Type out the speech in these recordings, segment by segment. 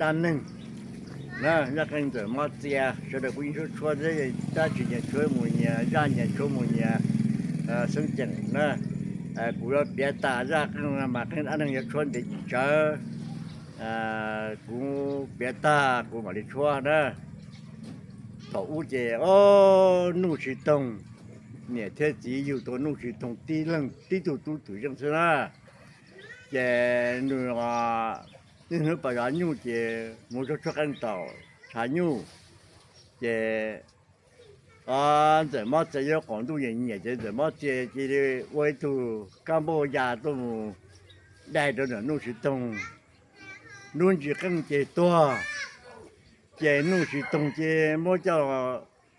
Dab neeg na, zaj qeej Ntxawm Mob Txia, sawv daws kuj yeej tshuab tshuab thiab, tab sis nyias tshuab mus nyias, zaj nyias tshuab mus nyias xeeb ceem na. Kuv yuav piav tas zaj qeej mas qeej dab neeg yuav tshuab ntev tsis tsawg. Kuv piav tag kuv mam li tshuab na. Thaum ub ces, o, Nuj Tsis Toog, niam thiab txiv yug tau Nuj Tsis Toog tib leeg tib tug tub twm zeej xwb na. Ces nws niaj hnub pas zov nyuj ces mus zov tshuab qeej tom tshav nyuj. Ces Ntxawm Mob Txia nyob qaum ntuj nyiam nyiam ces Ntxawm Mob Txia cia li ua ib tug kab npauj ya tuaj mus dai rau ntawm Nuj Tsis Toog lub ntsis qeej ces tuag. Ces Nuj Tsis Toog ces muab coj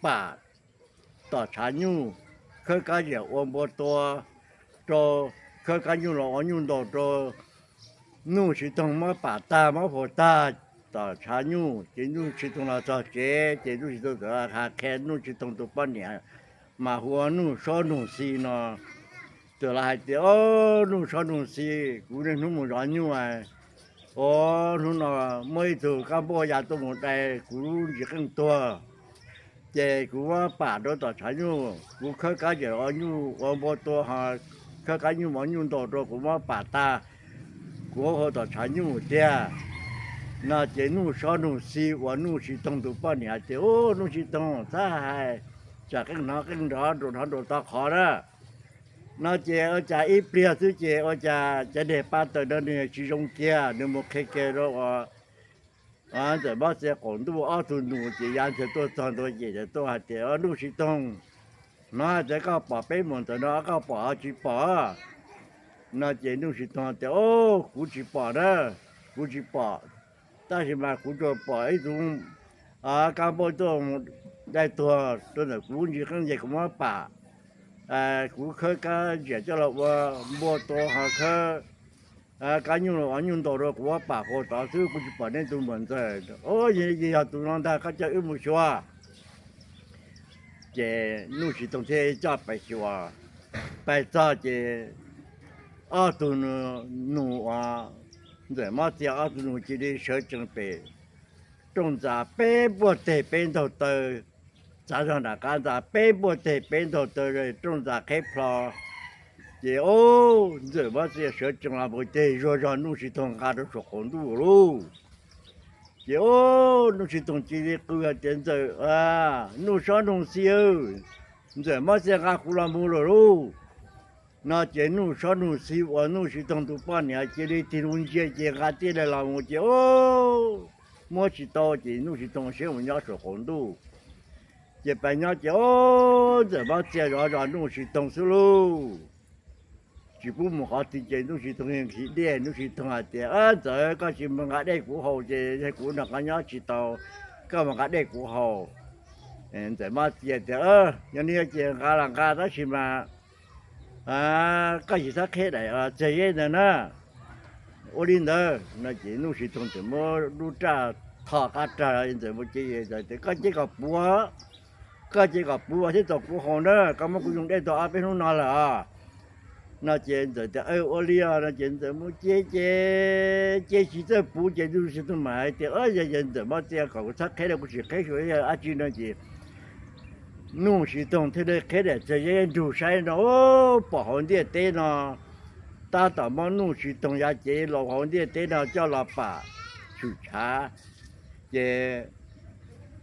pam tom tshav nyuj, khawb kab ziam ua npua tua rau, khawb kab nyuj los ua nyuj ntaus rau. Nuj Tsis Toog muab pam tag muab faus tag tom tshav nyuj ces Nuj Tsis Toog los txog tsev ces Nuj Tsis Toog txawm hais qhia Nuj Tsis Toog tus poj niam mas hu ua Nuj Sob Nug Xi no, txawm los hais tias, O, Nuj Sob Nug Xi, kuv niaj hnub mus zov nyuj, o, hnub no muaj ib tug kab npauj ya tuaj mus dai kuv lub ntsis qeej tuag. Ces kuv muab pam rau tom tshav nyuj, kuv khawb kab ziam ua nyuj ua npua tua ho khawb kab nyuj ua nyuj ntaus rau kuv muab pam tag, kuv hau tom tshav nyuj tiag. No ces Nuj Sob Nug Xi uas Nuj Tsis Toog tus poj niam hais tias, U, Nuj Tsis Toog, txhob hais, tsam qeej hnov qeej nrov, nrov hnov nrov tau qhov na. No ces ua cas ib pliag xwb ces ua cas cov niag pa tawm no nws tsis zoo kiag, nws mus qhia kiag rau uas Ntxawm Mob Txia qaum ntuj ob tug nus ces yav ntshe tuaj txog ntua ces tuaj hais tias, Nuj Tsis Toog, hnov hais tias koj pom peb mus ntawm no, koj pom tsis pom? No ces Nuj Tsis Toog tias, O, kuv tsis pom na, kuv tsis pom, tab sis mas kuv tsuas pom ib tug kab npauj tuaj dai tuag rau ntawm kuv ntsis qeej ces kuv muab pam, kuv khawb kab ziam coj los ua npua tua ho khawb kab nyuj los ua nyuj ntaus rau kuv muab pam faus tod xwb, kuv tsis pom nej tus muam ntxawm. O, yog tus no ntag, koj coj wb mus xyuas. Ces Nuj Tsis Toog thiaj coj pais xyuas. Pais txog ces ob tug nus uas Ntxawm Mob Txia ob tug nus cia li sawv tsees pem rooj ntxa peb npuaj teg peb ntaug taw, txav zog nram qab ntxa peb npuaj teg peb ntaug taw, rooj ntxa qheb plho. Ces, o, Ntxawm Mob Txia sawv tsees los mus ces zuag zog Nuj Tsis Toog nqa rau saum qaum ntuj lauj. Ces, o, Nuj Tsis Toog cia li qw hais tias, Ntxawm, Nuj Sob Nug Xi, Ntxawm Mob Txia nqa kuv los mus lawm lauj. No ces Nuj Sob Nug Xi uas Nuj Tsis Toog tus poj niam cia li tig loo ntsia ces nqa tiaj li los mus ces, o, muab tsis tau ces Nuj Tsis Toog siab mus nyob saum qaum ntuj. Ces pais nyob ces, o, Ntxawm Mob Txia zov zos Nuj Tsis Toog xwb lauj. Tsis pub mus qhov twg ces Nuj Tsis Toog nqhis dej, Nuj Tsis Toog hais tias, Ntxawm, koj tsis mus nqa dej kuv haus ces yog kuv nrog koj nyob tsis tau, koj mus nqa dej kuv haus. Ntxawm Mob Txia tias, Yog li ces nqa los nqa tab sis mas koj tsis txhob qheb daim txiag zeb ntawd na. Ua li ntawd no ces Nuj Tsis Toog txawm muab lub raj tho qab rag Ntxawm mus ces tias, Koj cia kom puv, koj cia kom puv thiab txaus kuv haus na, koj muab kuv zoo dej tau ob peb hnub no lawm os. No ces Ntxawm tias, Ua li os. No ces Ntxawm mus ces ces ces tsis txawj puv ces Nuj Tsis Toog mam hais tias, Yog Ntxawm Mob Txia kom kuv txhob qheb los kuv tsis qheb xyuas dab tsi no ces Nuj Tsis Toog thiaj li qheb daim txiag zeb nrug saib no, pom hauv ntiaj teb no tab tom muab Nuj Tsis Toog yav cev los hauv ntiaj teb no coj los pam tshwm tshav. Ces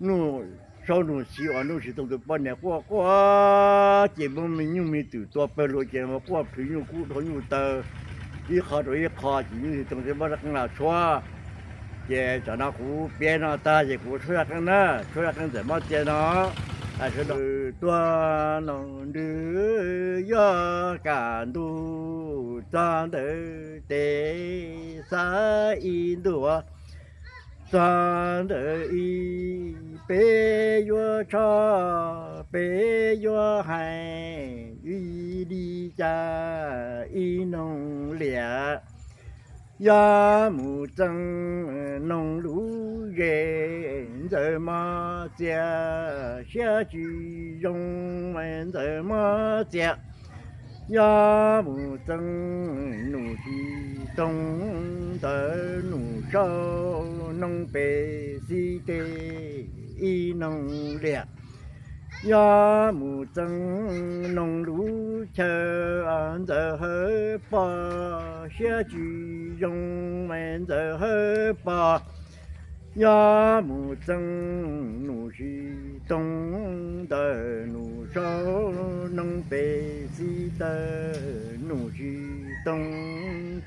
Nuj Saub Nug Xi uas Nuj Tsis Toog tus poj niam quaj quaj ces muab me nyuj me twm tua pawg lug ces mus quaj plhws nyuj kub dhau nyuj taw ib qho rau ib qho ces Nuj Tsis Toog thiaj muab zaj qeej los tshuab. Ces tsam no kuv piav no tag ces kuv tshuab zaj qeej na, tshuab zaj qeej Ntxawm Mob Txia no. Sawv daws tuaj noj nws yog kaj ntug txog ntawm tes xav ib ntuj txog ntawm ib, peb yuav tshoj peb yuav hais, ib li cas ib noog liam, yog mus txeeb noog lub zes Ntxawm Mob Txia siab tsis zoo, Ntxawm Mob Txia Yog mus txeeb Nus Tsis Toog ntawm Nus Saub Noog Pes Xib tej ib noog liam. Yog mus txeeb noog lub chaw Ntxawm Hawj Pog siab tsis zoo Ntxawm Hawj Pog. Yog mus txeeb Nus Tsis Toog ntawm Nus Saub Noog Pes Xib tawm Nus Tsis Toog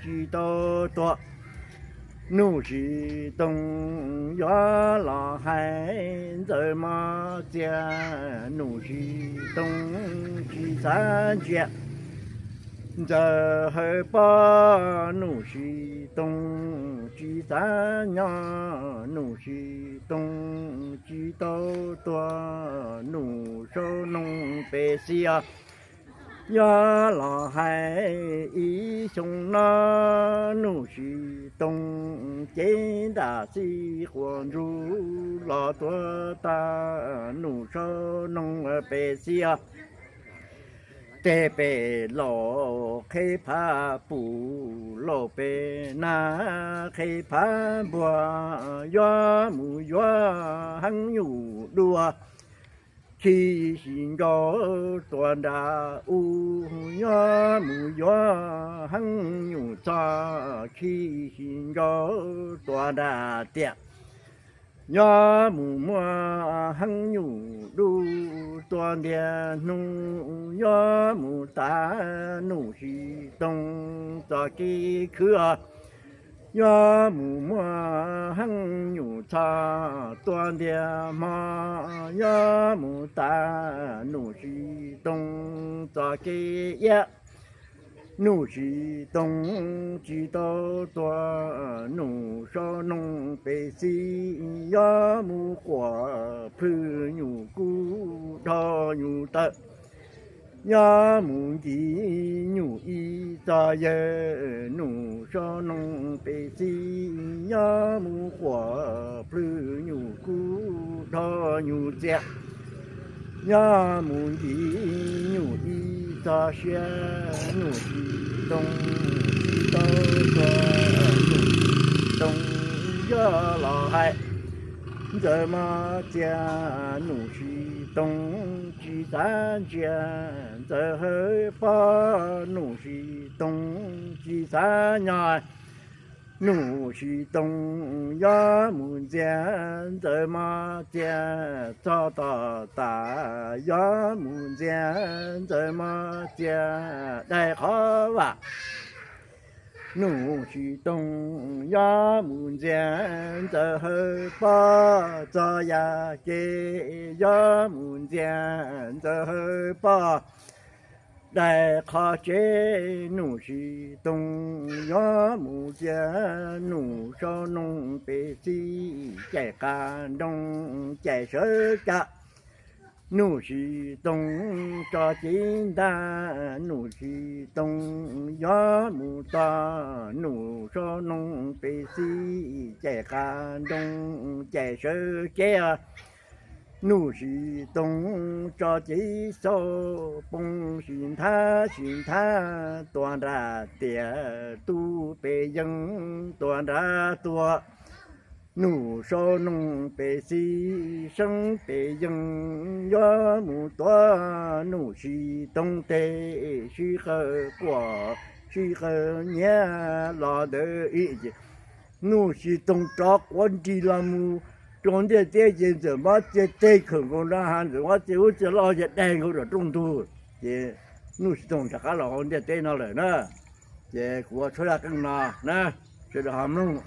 tsis tau tuag. Nus Tsis Toog yuav los hais Ntxawm Mos Txias, Nus Tsis Toog tsis xav ntsia Ntxawm Hawj Pog. Nus Tsis Toog tsis xav nyob, Nus Tsis Toog tsis tau tuag, Nus Saub Noog Pes Xib os. Yog los hais ib xyoo no, Nus Tsis Toog cev nram xij quas ntsuj los tuag tag, Nus Saub Noog Pes Xib os. Tej pem laus qheb phav pum, laus pem nag qheb phav npuag, yuav mus yuav heev nyuj dua, khib sib ncaus tuag nram u, yuav mus yuav heev nyuj txhoj, khib sib ncaus tuag nram tiaj. Yog mus muaj heev nyuj dub tuag ntiag hnub, yuav mus tas Nus Tsis Toog txoj kev khwv. Yog mus muaj heev nyuj txhoj tuag ntiag hmo, yuav mus tas Nus Tsis Toog txoj kev iab. Nus Tsis Toog tsis tau tuag, Nus Saub Noog Pes Xib yuav mus quas plhws nyuj kub dhau nyuj tawm. Yuav mus ncig nyuj ib txog yawg, Nus Saub Noog Pes Xib yuav mus quas plhws nyuj kub dhau nyuj txias. Yuav mus ncig nyuj ib txog siab, Nus Tsis Toog tsis tau tuag, Nus Tsis Toog yuav los hais Ntxawm Mos Txias, Nus Tsis Toog tsis xav ntsia Ntxawm Hawj Pog, Nus Tsis Toog tsis xav nyob, Nus Tsis Toog yuav mus ntxias Ntxawm Mos Txias txog tom tas, yuav mus ntxias Ntxawm Mos Txias daig qhov vaj. Nus Tsis Toog yuav mus ntxias Ntxawm Hawj Pog txog yam kev, yuav mus ntxias Ntxawm Hawj Pog daig qhov tsev. Nus Tsis Toog yuav mus ntxias Nus Saub Noog Pes Xib caij qab nroog caij sawv kav. Nus Tsis Toog tso cev ntaj, Nus Tsis Toog yuav mus tog Nus Saub Noog Pes Xib caij qab nroog caij sawv kev. Nus Tsis Toog tso cev xauj poob sim nthab sim nthab tuag nram tiaj, tub pes yeej tuag nrad tuag. Nus Saub Noog Pes Xib seeb pes yeej yuav mus tuav Nus Tsis Toog teg, sib qawg quaj sib qawg nyiav los ntawd ib ces Nus Tsis Toog rov quav nris los mus rau ntiaj teb ces Ntxawm Mos Txias teg khawm nkaus nrad, Ntxawm Mos Txias lub txiag loj ces daig nkaus rau rooj ntug. Ces Nus Tsis Toog rov qab los hauv ntiaj teb no lawm na. Ces kuv ua tshab zaj qeej no na, sawv daws ho mloog.